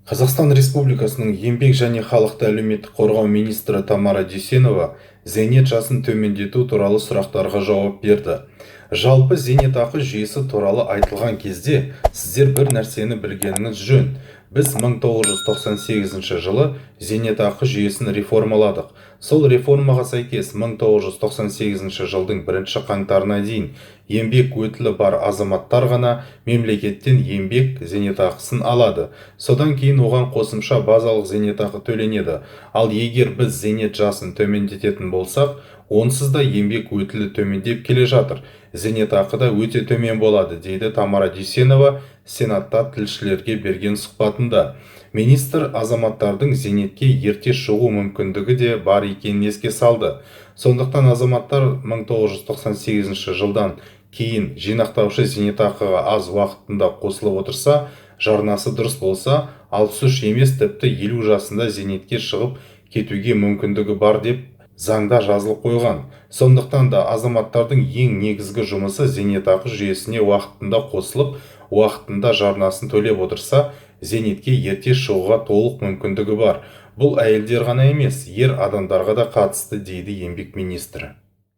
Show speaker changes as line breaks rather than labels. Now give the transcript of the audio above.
Қазақстан Республикасының Еңбек және халықты әлеуметтік қорғау министрі Тамара Дүйсенова зейнет жасын төмендету туралы сұрақтарға жауап берді. Жалпы зейнетақы жүйесі туралы айтылған кезде сіздер бір нәрсені білгеніңіз жөн. Біз 1998 жылы зейнетақы жүйесін реформаладық. Сол реформаға сәйкес 1998 жылдың бірінші қаңтарына дейін еңбек өтілі бар азаматтар ғана мемлекеттен еңбек зейнетақысын алады. Содан кейін оған қосымша базалық зейнетақы төленеді. Ал егер біз зейнет жасын төмендететін болсақ, онсыз да еңбек өтілі төмендеп келе жатыр, зейнетақы да өте төмен болады, дейді Тамара Дүйсенова Сенатта тілшілерге берген сұхбатында. Министр азаматтардың зейнетке ерте шығу мүмкіндігі де бар екенін еске салды. Сондықтан азаматтар 1998 жылдан кейін жинақтаушы зейнетақыға аз уақытында қосылып отырса, жарнасы дұрыс болса, 63 емес, тіпті 50 жасында зейнетке шығып кетуге мүмкіндігі бар деп заңда жазылып қойған. Сондықтан да азаматтардың ең негізгі жұмысы зейнетақы жүйесіне уақытында қосылып, уақытында жарнасын төлеп отырса, зейнетке ерте шығуға толық мүмкіндігі бар. Бұл әйелдер ғана емес, ер адамдарға да қатысты, дейді еңбек министрі.